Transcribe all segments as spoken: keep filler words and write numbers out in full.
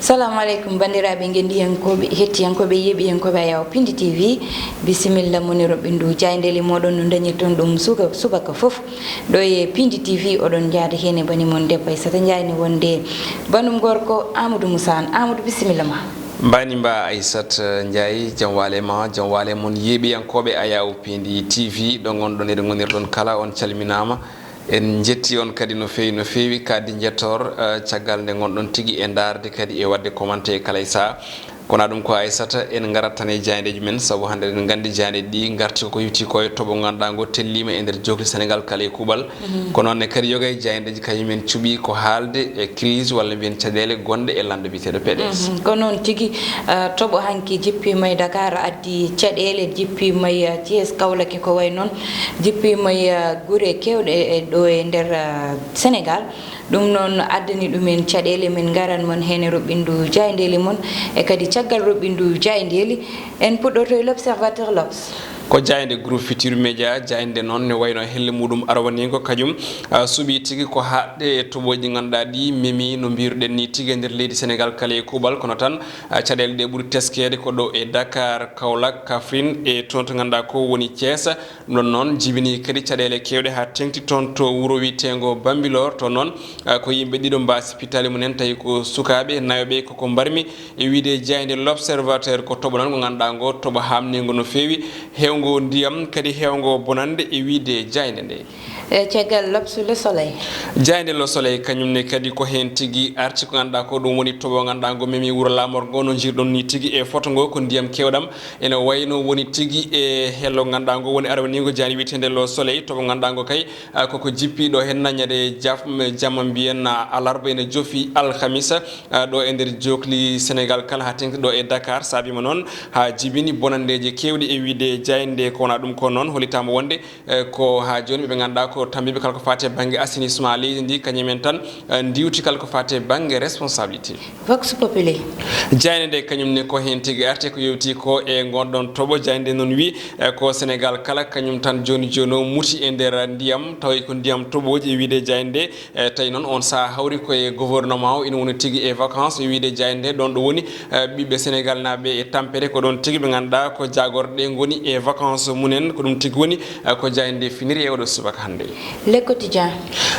Salamu aleykum, banndiraaɓe ngendiyankooɓe, hettiyankooɓe, yeeɓiyankooɓe Ayaw Pindi T V. Bisimilla moni roɓɓindu jaayndeeli mooɗon no ndañirton ɗum suka-, subaka fof. Ɗo e Pindi T V oɗon njaada heen e bani mon debbo Aissata Ndiaye ne wonde banum gorko Amadou Moussa Anne. Amadou, bisimilla ma. Mbani mba Aissata Ndiaye, jam waale ma, jam waale mon yeeɓiyankooɓe Ayaw Pindi T V, ɗo ngonɗon e ɗo ngonirɗon kala, on calminaama. En njetti on kadi no feewi, no feewi, kadi njettoor, eh, caggal nde ngonɗon tigi e ndaarde kadi e waɗde commentaire kala e saha. Kono ɗum ko Aissata, en ngarat tan e jaayndeeji men, sabu hannde eɗen nganndi jaayndeeji ɗi ngarti ko yowti ko e toɓo ngannduɗaa ngo telliima e nder jookli Sénégal kala e kuuɓal. Mhm. Kono noon ne kadi yoga e jaayndeeji kañum en cuɓi ko haalde e crise walla mbiyen caɗeele gonɗe e lanndo biyeteeɗo P D S. Mhm. Ko noon tigi, eh, toɓo hanki jippiima e Dakar, addi caɗeele, jippiima e, eh, Thiès, Kaolack e ko wayi noon, jippiima e, eh, gure keewɗe e ɗo e nder, eh, Sénégal. Ɗum noon addani ɗumen caɗeele, min ngaran mon heen e roɓɓindu jaayndeeli mon, e kadi caggal roɓɓindu jaayndeeli, en puɗɗoto e L'Observateur, L'Obs. Ko jaaynde Groupe Futurs Médias, jaaynde noon ne wayno helle muɗum arwaniingo kañum, ah, suɓii tigi ko haaɗde e toɓooji ngannduɗaa ɗi memi no mbiruɗen ni tigi e nder leydi Sénégal kala e kuuɓal, kono tan, ah, caɗeele ɗe ɓuri teskeede ko ɗo e Dakar, Kaolack, Kaffrine e toon to ngannduɗaa ko woni Thiès. Ɗum ɗon noon jibini kadi caɗeele keewɗe haa teŋti toon to wuro wiyeteengo Bambilor. Toon noon, ah, ko yimɓe ɗiɗo mbaasi pittaali mum en, tawi ko sukaaɓe nayoɓe, koko mbarmi e wiyde jaaynde L'Observateur. Ko toɓo noon ko ngannduɗaa ngo toɓo haamniingo no feewi, heewngo ndiyam kadi heewngo bonannde e wiyde jaaynde nde. E caggal L'Obs, Le Soleil. Jaaynde Le Soleil kañum ne kadi ko heen tigi arti, ko ngannduɗaa ko ɗum woni toɓo ngannduɗaa ngo memi wuro laamorgo no njirɗon ni tigi e foto ngo, ko ndiyam keewɗam. Ene wayno woni tigi e hello ngannduɗaa ngo woni arwaniingo jaaynde wiyeteende Le Soleil, toɓo ngannduɗaa ngo kay, ah, koko jippi ɗo heen ñande jaf-, jamma mbiyen, ah, alarba ene jofi alhamisa, ah, ɗo e nder jookli Sénégal kala haa teŋti ɗo e Dakar, saabiima noon haa jibini bonanndeeji keewɗi e wiyde jaaynde ko wona ɗum ko noon hollitaama wonde, eh, ko haa jooni ɓe ngannduɗaa ko tambiiɓe kala ko faati e bannge assainissement leydi ndi, kañum en tan, eh, ndiwti kala ko faati e bannge responsabilité. Vox Populi. Jaaynde nde kañum ne ko heen tigi arti ko yowti ko e ngon ɗon toɓo. Jaaynde nde noon wi, eh, ko Sénégal kala kañum tan jooni jooni o muti e nder ndiyam, tawi ko ndiyam toɓooji e wiyde jaaynde nde. Eh, tawi noon on saha hawri ko e gouvernement o ina woni tigi e vacances e wiyde jaaynde nde ɗon ɗo woni, eh, ɓiɓɓe Sénégal naaɓe e tampere ko ɗon tigi ɓe ngannduɗaa ko jaagorɗe ngoni e vacances mumen. Ko ɗum tigi woni, eh, ko jaaynde nde finiri e oɗo subaka hannde. Le Quotidien.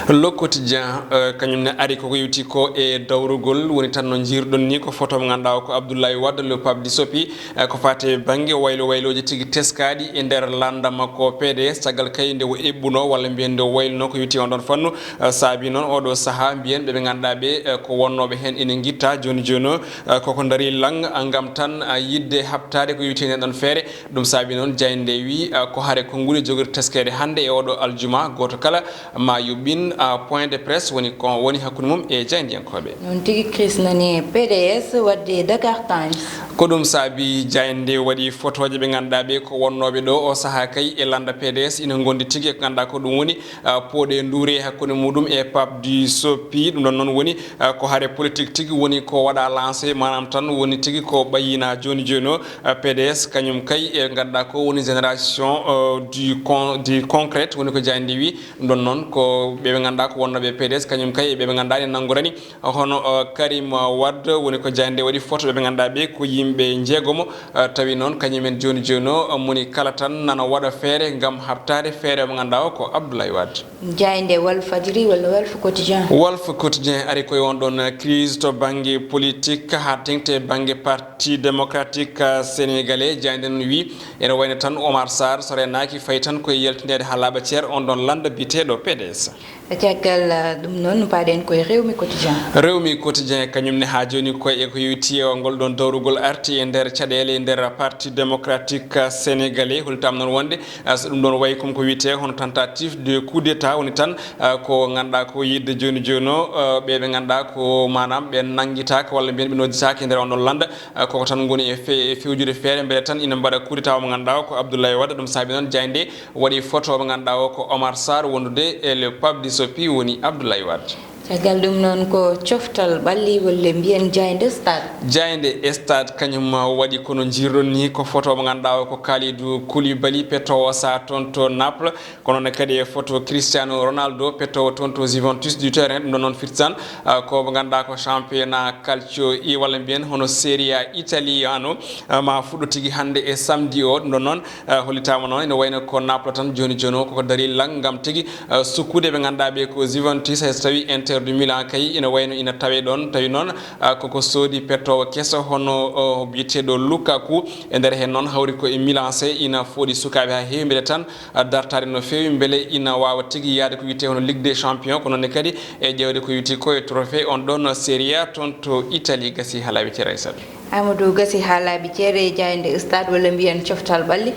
Le Quotidien, eh, kañum ne ari koko yewti ko e dawrugol, woni tan no njiirɗon ni ko photo mo ngannduɗaa o ko Abdoulaye Wade, le pape du sopi, eh, ko faati e bannge waylo waylooji tigi teskaaɗi e nder lannda makko P D S, caggal kay nde o eɓɓuno walla mbiyen nde o waylno ko yewti on ɗon fannu, eh, saabi noon oɗo saha mbiyen ɓe ɓe ngannduɗaa ɓe, eh, ko wonnooɓe heen ene ngitta jooni jooni o, eh, koko ndaari lang, eh, ngam tan, eh, yiɗde haɓtaade ko yewti e nden ɗon feere. Ɗum saabi noon jaaynde nde wi, ah, ko hare konguɗi jogori teskeede hannde e oɗo aljuma, gooto kala ma yuɓɓin, ah, point de presse woni ko woni hakkunde mum e jaayndiyankooɓe. Noon tigi, crise nani e P D S waɗde Dakar Times. Ko ɗum saabi jaaynde nde waɗi fotooje ɓe ngannduɗaa ɓe ko wonnooɓe ɗo o saha kay e lannda P D S ina ngondi tigi e ko ngannduɗaa ko ɗum woni ah, pooɗe nduure hakkunde muɗum e Pape du Sopi. Ɗum ɗon noon woni, ah, ko hare politique tigi woni ko waɗa lancé, maanaam tan woni tigi ko ɓayyina jooni jooni o, ah, P D S kañum kay e ngannduɗaa ko woni génération, ah, du con-, du concret woni ko jaaynde wi. Ɗum ɗon noon ko ɓe ɓe ngannduɗaa ko wonnooɓe P D S kañum kay e ɓe ɓe ngannduɗaa ne nanngorani hono, uh, Karim Wade woni ko jaaynde nde waɗi photo ɓe ɓe ngannduɗaa ɓe ko yimɓe njeegomo, uh, tawi noon kañum en jooni jooni o, uh, moni kala tan nana waɗa feere ngam haɓtaade feere mo ngannduɗaa o ko Abdoulaye Wade. Jaaynde Walf Fadjri walla Walf Quotidien? Walf Quotidien ari koye on ɗon, uh, crise to bannge politique haa teŋti bannge Parti Démocratique, uh, Sénégalais. Jaaynde noon wi ene wayno tan Omar Sarr so reenaaki fayi tan koye yaltineede haa laaɓa ceer on ɗon lannda biyeteeɗo P D S. E caggal, ah, ɗum noon, paaɗen koye Rewmi Quotidien. Rewmi Quotidien kañum ne haa jooni ko e ko yowiti e ngol ɗon dawrugol arti e nder caɗeele e nder Parti Démocratique Sénégalais. Holtaama noon wonde, ah, so ɗum ɗon wayi comme ko wiyetee hono tentative de coup d'état woni tan, ah, ko ngannduɗaa ko yiɗde jooni jooni o, ah, ɓe ɓe ngannduɗaa ko maanaam ɓe nanngitaaka walla mbiyen ɓe noddidaaka e nder on ɗon lannda, ah, koko tan ngoni e fe-, e fewjude feere mbele tan ina mbaɗa coup d'état mo ngannduɗaa o ko Abdoulaye Wade. Ɗum saabi noon jaaynde nde waɗi photo mo ngannduɗaa o ko Omar Sarr wondude e le pape du sopi woni Abdoulaye Wade. Caggal ɗum noon ko coftal ɓalli, walla mbiyen jaaynde stade. Jaaynde stade kañum waɗi kono njirɗon ni ko photo mo ngannduɗaa o ko Kalidou Koulibaly, petoowo saha toon to Naples. Kono ne kadi e photo Cristiano Ronaldo, petoowo toon to Juventus du terrain. Ɗum ɗon noon firti tan, ah, ko mo ngannduɗaa ko championnat calcio e walla mbiyen hono Serie A italiano, ah, ma fuɗɗo tigi hannde e samedi o. Ɗum ɗon noon, ah, hollitaama noon ene wayno ko Naples tan jooni jooni o koko darii laŋ ngam tigi, ah, sukkude ɓe ngannduɗaa ɓe ko Juventus, hay so tawii Inter de Milan kay ene wayno ina tawee ɗoon. Tawi noon, ah, koko soodi petoowo keso hono o biyeteeɗo Lukaku. E nder heen noon hawri ko e Milan C ina fooɗi sukaaɓe haa heewi. Mbele tan dartaade no feewi, mbele ina waawa tigi yahde ko wiyetee hono Ligue des Champions, kono ne kadi e ƴeewde ko wiyetee ko e trophée on ɗon Serie A toon to Italie. Gasi haa laaɓi, ceerno Aysata. Amadou, gasi haa laaɓi, ceerno, e jaaynde stade walla mbiyen coftal ɓalli.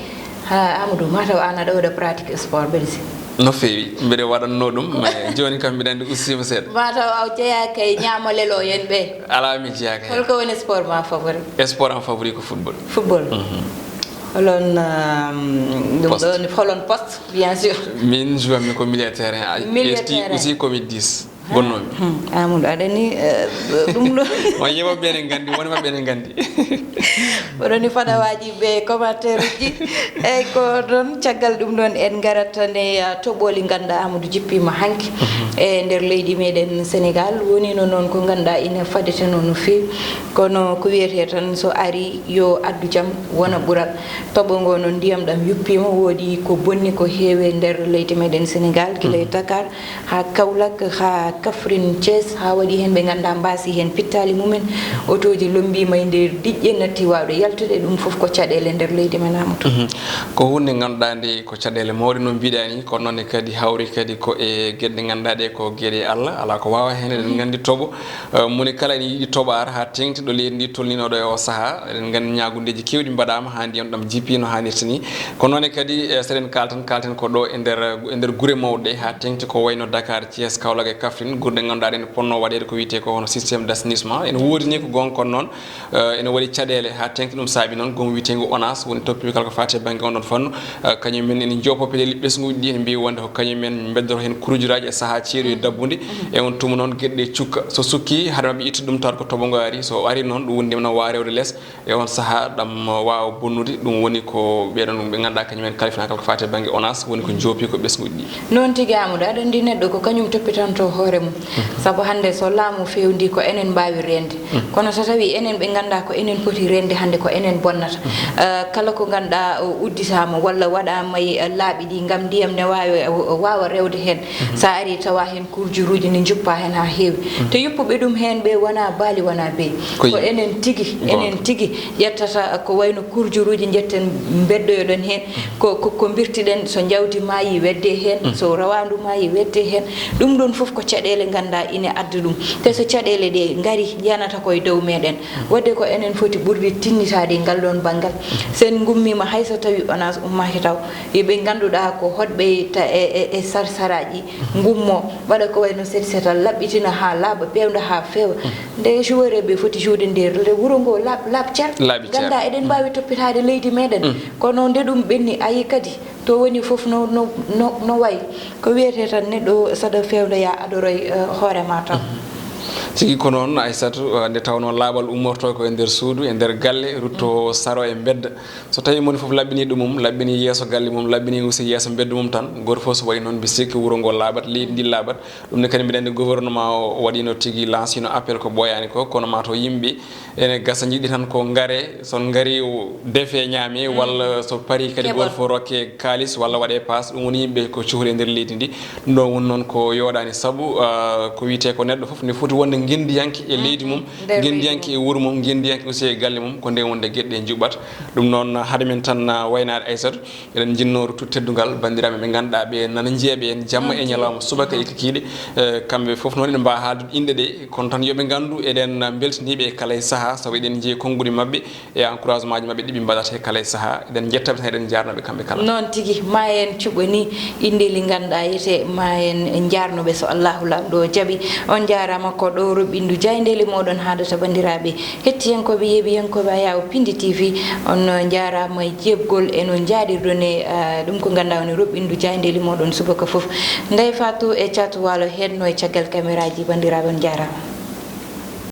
Ha, Amadou, mataw aan aɗa waɗa pratique sport, mbeɗa sikki. No feewi, mbeɗa waɗannoo ɗum, mais jooni kam mbiɗa anndi ustiima seeɗa. Mataw a jeyaaka e ñaamo lelo en ɓe. Alaa, mi jeyaaka heen. Holko woni sport ma favori? Sport am favori ko football. Football. Mhm. Holon, um, ɗum Poste. Ɗon, holon poste, bien sûr. Min jouami ko milieu terrain. A Milieu ƴetti terrain. Aussi ko mi dix. Bonnoomi. Hmm, Amadou, aɗa ni, eh, ɗum ɗo. On yewa ɓe ene nganndi, woni maɓɓe ene nganndi. Oɗon ni fadawaaji ɓe commentaire uji. Eyyi, ko ɗon, caggal ɗum ɗon en ngarat ne, ah, toɓooli ngannduɗaa Amadou jippiima hanki e nder leydi meɗen Sénégal. Wonino noon ko ngannduɗaa ina fadeteno no feewi. Kono ko wiyetee tan so ari yo addu jam wona ɓural. Toɓo ngo noon ndiyam ɗam yuppiima, woodi ko bonni ko heewi e nder leydi meɗen Sénégal, gila e Dakar, haa Kaolack, haa Kaffrine, Thiès, haa waɗi heen ɓe ngannduɗaa mbaasi heen pittaali mumen, otooji lommbiima e nder diƴƴe, natti waawde yaltude, ɗum fof ko caɗeele nder leydi men, Amadou. Mhm. Ko huunde ngannduɗaa nde ko caɗeele mawɗe no mbiɗaa ni, kono noon ne kadi hawri kadi ko e geɗe ɗe ngannduɗaa ɗe ko geɗe Allah, alaa ko waawaa heen, eɗen nganndi toɓo, eh, moni kala ene yiɗi toɓaar haa teeŋti ɗo leydi ndi tolnino ɗo e o sahaa, eɗen nganndi ñaagundeeji keewɗi mbaɗaama haa ndiyam ɗam jippii no haanirta ni. Kono noon ne kadi, eh, so eɗen kaal tan, kaalten ko ɗo e nder, e nder gure mawɗe ɗe, haa teeŋti ko wayno Dakar, Thiès, Kaolack e Kaffrine, gure ɗe ngannduɗaa ɗe ene ponnoo waɗeede ko wiyetee ko hono système d'assainissement. Ene woodi ni ko goonga, kono noon, eh, ene waɗi caɗeele, haa teeŋti ɗum saabi noon goomu wiyeteengu ONAS woni toppitoo kala ko faati e bannge on ɗon fannu. Eh, kañum en ene njoopoo peɗeeli ɓesnguuji ɗi, ene mbiyi wonde ko kañum en mbeddoroo heen kuruujiraaji e sahaa ceeɗu e dabbude. E on tuma noon geɗe ɗe cukka. So sukkii, hade maɓɓe ittude ɗum tawata ko toɓo ngo ari. So o arii noon, ɗum woni ndiyam na waawa rewde les. E on sahaa ɗam waawa bonnude, ɗum woni ko ɓeɗon ɓe ngannduɗaa kañum en kalifinaaka ko faati e bannge ONAS, woni ko joopi ko ɓesnguuji ɗi. Noon tigi, Amadou, aɗa anndi neɗɗo ko kañum toppitantoo hoore mum. Mhm. Sabu hannde so laamu feewndii ko enen mbaawi reende. Mhm. Kono so tawii enen ɓe ngannduɗaa ko enen poti reende hannde ko enen bonnata. Mhm. Eh, kala ko ngannduɗaa o udditaama walla waɗaama e, eh, laabi ɗi ngam ndiyam ne waawi, eh, waawa rewde heen. Mhm. So a arii tawa heen kurjuruuji ne njuppaa heen haa heewi. Mhm. Te yuppuɓe ɗum heen ɓe wonaa baali, wonaa beyi. Ko Ko yi- enen tigi, Goonga. enen tigi ƴettata ko wayno kurjuruuji njetten mbeddoyoɗen heen. Mhm. Ko, ko, ko mbirtiɗen so njawdi maayi weddee heen, Mhm. so rawaandu maayi weddee heen. Ɗum ɗoon fof ko caɗeele ngannduɗaa ine adda ɗum. Te so caɗeele ɗe ngarii, njanata ko e dow meɗen. Mhm. Waɗde ko enen foti ɓurde tinnitaade e ngal ɗoon banngal. Mhm. So en ngummiima, hay so tawii ONAS ummaaki taw, e ɓe ngannduɗaa ko hoɗɓe ta-, e, e, e sarsaraaji, ngummoo, waɗa ko wayno set setal, laɓɓitina haa laaɓa, peewnda haa feewa. Mm. Nde joueur ɓe foti jouer nder le wuro ngo laaɓ-, laaɓ cer. Laaɓi cer. Nganndaa eɗen Mm. mbaawi toppitaade leydi meɗen. Mm. Kono nde ɗum ɓenni, ayi kadi, to woni fof no, no, no, no wayi. Ko wiyetee tan neɗɗo saɗa feewda ya adoroy, eh, hoore ma tan. Mm. Tigi ko noon, Aysatu, eh, nde tawnoo laaɓal ummortoo ko e nder suudu, e nder galle, rutto saro e mbedda. So tawii moni fof laɓɓinii ɗum mum, laɓɓinii yeeso galle mum, laɓɓinii aussi yeeso mbeddu mum tan, gooto fof so wayi noon, mbi sikki wuro ngo laaɓat, leydi ndi laaɓat. Ɗum ne kadi mbiɗa anndi gouvernement o waɗiino tigi, lancino appel ko ɓooyaani ko, kono maa to yimɓe ene gasa njiɗi tan ko ngare, so on ngarii o defe ñaame, Mm. walla so parii kadi Keɓon. gooto fof rokke kaalis walla waɗe paas, ɗum woni yimɓe ko cohli e nder leydi ndi. Ɗum ɗo woni noon ko yooɗaani sabu, ah, ko wiyetee ko neɗɗo fof ne foti wonde ngenndiyanke e Mm. leydi mum, Nder leydi ngenndiyanke mum. e wuro mum, ngenndiyanke aussi e galle mum, ko ndeen wonde geɗe ɗe njuɓɓata. Ɗum noon, hade men tan, ah, waynaade Aysatu, eɗen njinnoo ruttude teddungal banndiraaɓe ɓe ngannduɗaa ɓe nana njeeɓe en jamma e Noon tigi. ñalawma, subaka e kikiiɗe. Eh, kamɓe fof noon ene mbaawa haaldude inɗe ɗe, kono tan yo ɓe nganndu eɗen mbeltanii ɓe e kala e sahaa, sabu eɗen njii konnguɗi maɓɓe e encouragement ji maɓɓe ɗi ɓe mbaɗata e kala e sahaa. Eɗen njetta ɓe tan, eɗen njaarna ɓe kamɓe kala. Noon tigi, ma en cuɓɓo ni inɗeeli ngannduɗaa yete, ma en njaarnu ɓe so Allahu Laamɗo jaɓi. On njaaraama ko ɗo Roɓɓindu jayndeli moɗon haadata, banndiraaɓe hettiyankooɓe, yeeɓiyankooɓe Ayaw Pindi T V, on njaaraama e jeebgol e no njaaɗirɗon e, ah, ɗum ko ngannduɗaa woni roɓɓindu jayndeli moɗon subaka fof. Ndeye Fatou e Caatu Waalo heedno e caggal kameraaji, banndiraaɓe, on njaaraama.